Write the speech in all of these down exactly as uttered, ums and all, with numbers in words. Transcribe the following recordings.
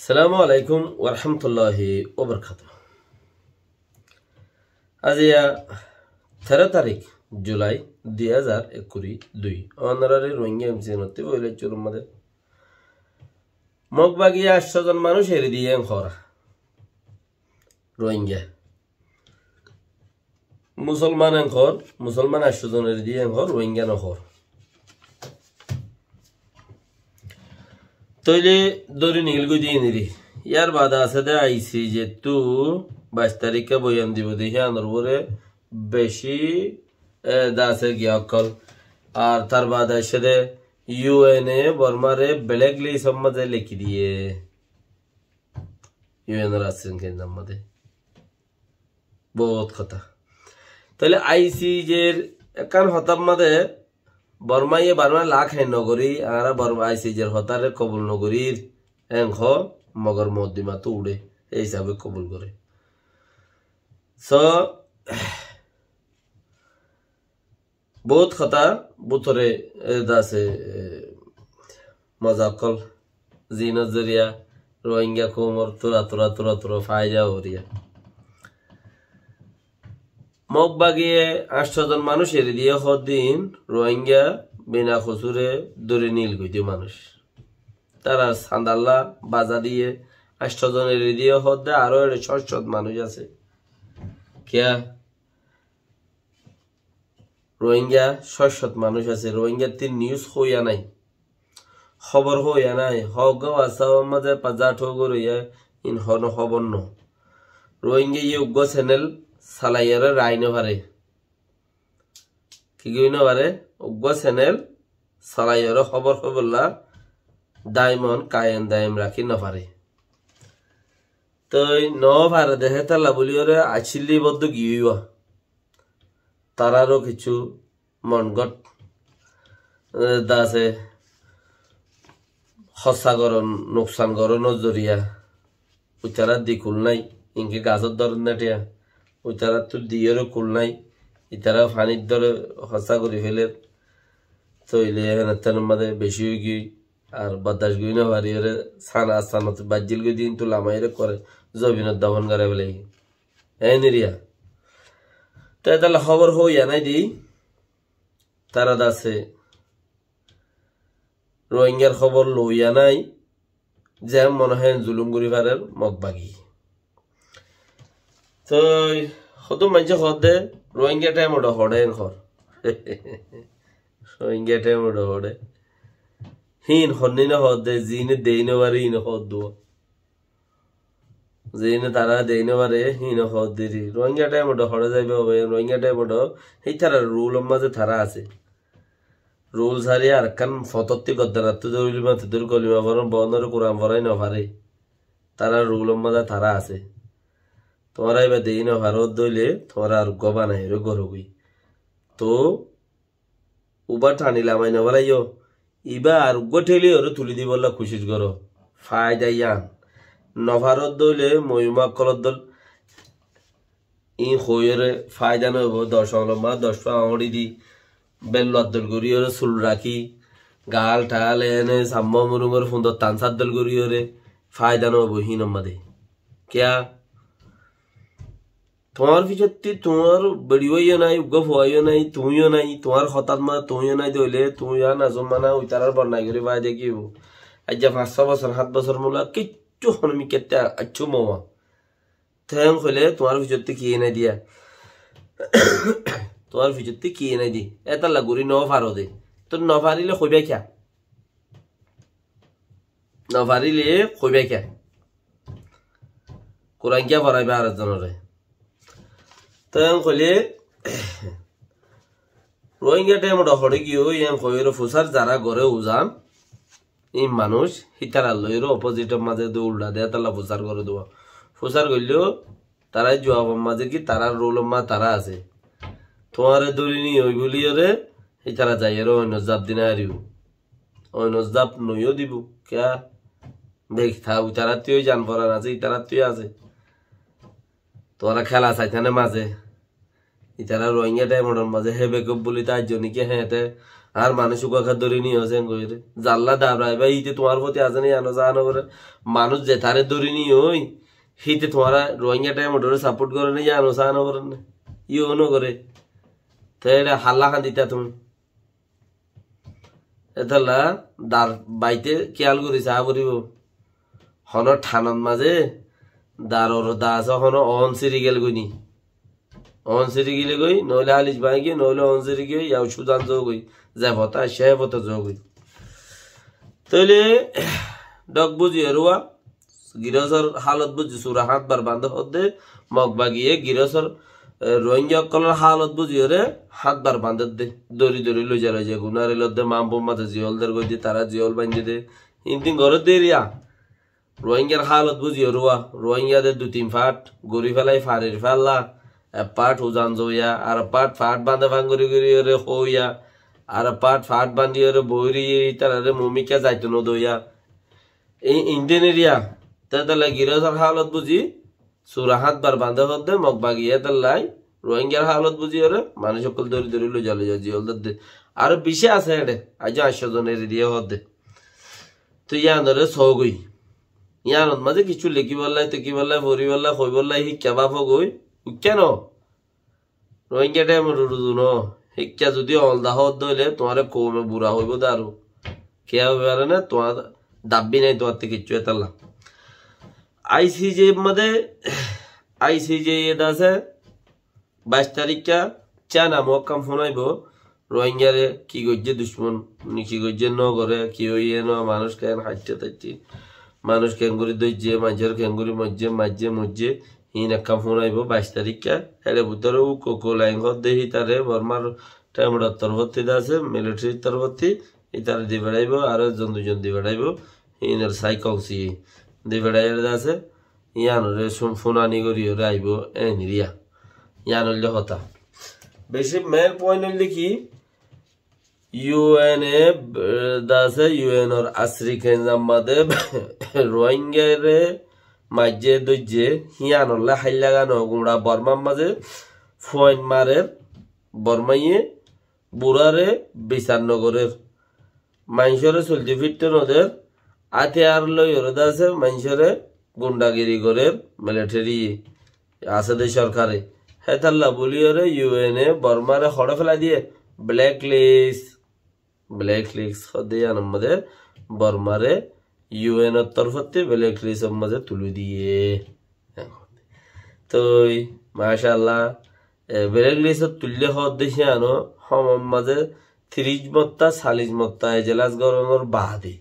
Assalamu alaikum warahmatulláhi wabarakátuhu. Aijja teró tarík Julai dui házar ekkuri dui. Ónorare Rohingya M C N ottú foila cúrur mazé. Mog bagi añctó zon manúic eri diye en hoór. Rohingya. Musolman en hoór, Musolman añctó zon eri diye en hoór, Rohingya no hoór. Tóile dóri nigil goi de iniri. Yar baade asé de I C J ttu baic taríkka boyan dibo de, híyanor uore beci, e, de asé giya ókkol. Ar tar baade asé de U N e Bormare blacklist or mazé leki diye. U N or asé de. Bout hotá. Tóile I C J r ekkán hotár mazé Bormaye Bormar lak hain no gorí, añára Borma I C J r hotáre kobul no gorír, en hoó, mogor moddima ttu uçé, e hísabe kobul goré. So, bout hotá bútore, e, de asé, e, moza ókkol, zinor zoriya Rohingya koumor tura tura tura tura faida óriya. Mog bagiye añctó zon manúic eri diye hoódde ín Rohingya bina kosure dóri nigil goi de manúic. Tarar sandalla baza diye añctó zon eri diye hoódde aró ere cót cót manúic asé. Kiya? Rohingya cót cót manúic asé, Rohingya ttu news hoiya nai. Hóbor hoiya nai, hoggwá WhatsApp or mazé pazza thó goróiya, ín hono hóbor no. Rohingya ye uggwá channel salaiyore rai no fare. Ki goi no fare? Uggwá channel salaiyore hóbor hoibolla daimon kayem daim rakí no fare. Toi no fare de hétalla buliyore acilli boddo giyóiwa. Tararó kessú mon gót, e, de asé, hóssa goron, nuksan goronor zoriya. Ítara di kul nai, inke gasór dóre no thiya. Ítarattu diyóre kul nai, ítara fanir dóre hóssa gorí féler. Tóile hénottanor mazé beci ói giyói, ar bordac gorí no fariyóre sana astanot baijjil goi de ín ttu lamaiyóre kore zobinot dofon gorí félaiye. Ei niriya. Te hétalla hóbor hoiya nai de, tara de asé Rohingyar hóbor loiya nai, ze mone hoó en zulum gorí farer Mog bagi. Toi hodún maincé hoódde Rohingya thaim uçá hoçé en hoór. Rohingya thaim uçá hoçé. Hín honni no hoódde, zine dei no fare hín hoódde. Zine tara dei no fare hín hoódde ri. Rohingya thaim uçá hoçé zaiba hobe, Rohingya thaim uçá hítarar rule or mazé tara asé. Rule sári ar ekkán fotótti goddanattú dóri lima, te dóri kolima foron, bonore Kuran forai no fare. Tarar rule or mazé tara asé. Tuáñra iba dei no faro dóile, tuáñra ar uggwá banai ore gorogoi. To, uba thani lamai no félaiyo. Iba ar uggwá theli ore tuli dibolla kucíc goro. Faida yián. No faro dóile, moyuma ókkolor dol. Ín hoiyóre faida no óibo, doc añgulor mazé doc fua añguri di, belluar dol goríyore sul rakí, gal thal ene sammo murungor fundor tansar dol goríyore faida no óibo hínor mazé. Kiya? Tuáñr fisotti tuáñr beçiwaiyo nai, uggwá fuwaiyo nai, tuñíyo nai, tuáñr hotát mazé tuñíyo nai de óile, tuñí ar nazum mana uitarar bonnai gorí faida ki óibo? Aijja fañs só bosór, hát bosór mula kiccú hono mikkátte accú mowa. Te en hoile tuáñr fisotti ki enai diya? Tuáñr fisotti ki enai di? Etalla gorí no faro de. To no farile hoiba kiya? No farile hoiba kiya? Kuran kiya foraiba ar ekzonore? Te en hoile Rohingya thaim uçá hoçé giyói en hoiyóre fusar zara gore uzan, ín manúic hítarar loiyóre opposite or mazé de uldha de etalla fusar gore de. Fusar goilleyó tara juwabor mazé ki tarar rule or mazé tara asé. Tuáñre dóri niyói buliyóre hítara zaiyóre oinor zaf di no faribo. Oinor zaf noiyó dibo. Kiya? Bek ta ítarattú jan foran asé, ítarattú asé. Tuáñra kéla saitane mazé. Ítara Rohingya thaim uçár mazé hé bek buli ta aijjo niki hé te Ar manúic uggwá ká dóri niyó sen gorí. Zalla dabraiba híte tuáñr foti asé né yían ó saá no goré. Manúic zetaré dóri niyó, híte tuáñra Rohingya Time Out oré support goré né yían ó saá no goré né. Yó no goré. Te eçe halla hañdita tuñí. Étalla dar baite kiyal gorí saá foribó. Honó thanot mazé dar or da asé, honó on siri gel goi ni. On siri gile goi, noóile halis báñgi giyói, noóile on siri giyói, yau cúzan zogói, ze fota, ce fota zogói. Tóile dhok buziyóre uá, girosór hálot buzi sura háñt bar bañdé hoódde, Mog bagiye girosór, e, Rohingya ókkolór hálot buziyóre háñt bar bañdédde, dóri dóri loiza loiza gunáre lodde, Mambu mazé ziyól der goidde, tará ziyól bañdéde, intin goródde eriya. Rohingyar hálot buziyóre uá, Rohingya de dui tin fát gorí félai farir félla, ek fát uzan zoiya, ar ek fát fát bañdé fán gorí gorí yóre hoiya, ar ek fát fát bañdí yóre boóri itarare mumikká zaito no doiya. Ei indin eriya, tetalla girosór hálot buzi, sura háñt bar bañdé hoódde, Mog bagiye tetallai, Rohingyar hálot buziyóre, manúic ókkol dóri dóri loiza loiza ziyól dedde. Aró bicí asé eçe, aijjó añcco zon eri diyé hoódde. Toi yíanoré soógoi. Yíanot mazé kissú lekíbolla, tekíbolla, foribólla, hoibólla, híkka báfogoi. Uikká no. Rohingya Time Out or uzu no. Híkka zudi olda hoódde óile tuáñre koume bura hoibó de aró. Kiyá hoibó aró né, tuáñr dabbi nái tuáñtte kissú etalla. I C J mazé, I C J e de asé, baic tarikká China muákkam fúnaibo, Rohingyare ki goijjé ducmon, ki goijjé no goré, ki óiye no, manúic ken haitté taittí, manúic kengorí dóijje, maincór kengorí moijjé, maijjé, moijjé, híin ekkán fúnaibo baic tarikká. Héçe bútore ukko kulaing hoódde hítare Bormar Time Out or torfótti de asé, militarir torfótti, hítare di feçaibo, aró ekzon duizon di feçaibo, híinor sai kousi di feçaiyóre de asé, yíanoré fúnani goríyóre aibó, eén eriya. Yían óilde hotá. Bicí main point óilde ki, U N e, eh, de asé, U N or asri kenzam mazé Rohingyare maijjé dóijje, híanolla háilla gano gura Bormar mazé fuain marer, Bormaye burare bisar no gorér. Maincóre solti fitte no der, átiyar loiyóre de asé, maincóre gundagiri gorér, military asé de sorkare. Hétalla buliyóre U N e Bormare hoçé félai diyé, blacklist. Blacklist hoódde yíanor mazé Bormare U N or torfótti blacklist or mazé tuli diyé. Toi, mashallah, e, blacklist ot tuille hoódde híano homor mazé tiríc motta, salic motta ejelas goronor baade.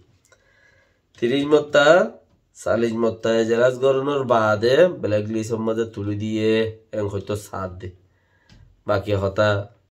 Tiríc motta, salic motta ejelas goronor baade blacklist or mazé tuli diyé, en hoito saádde. Baki hotá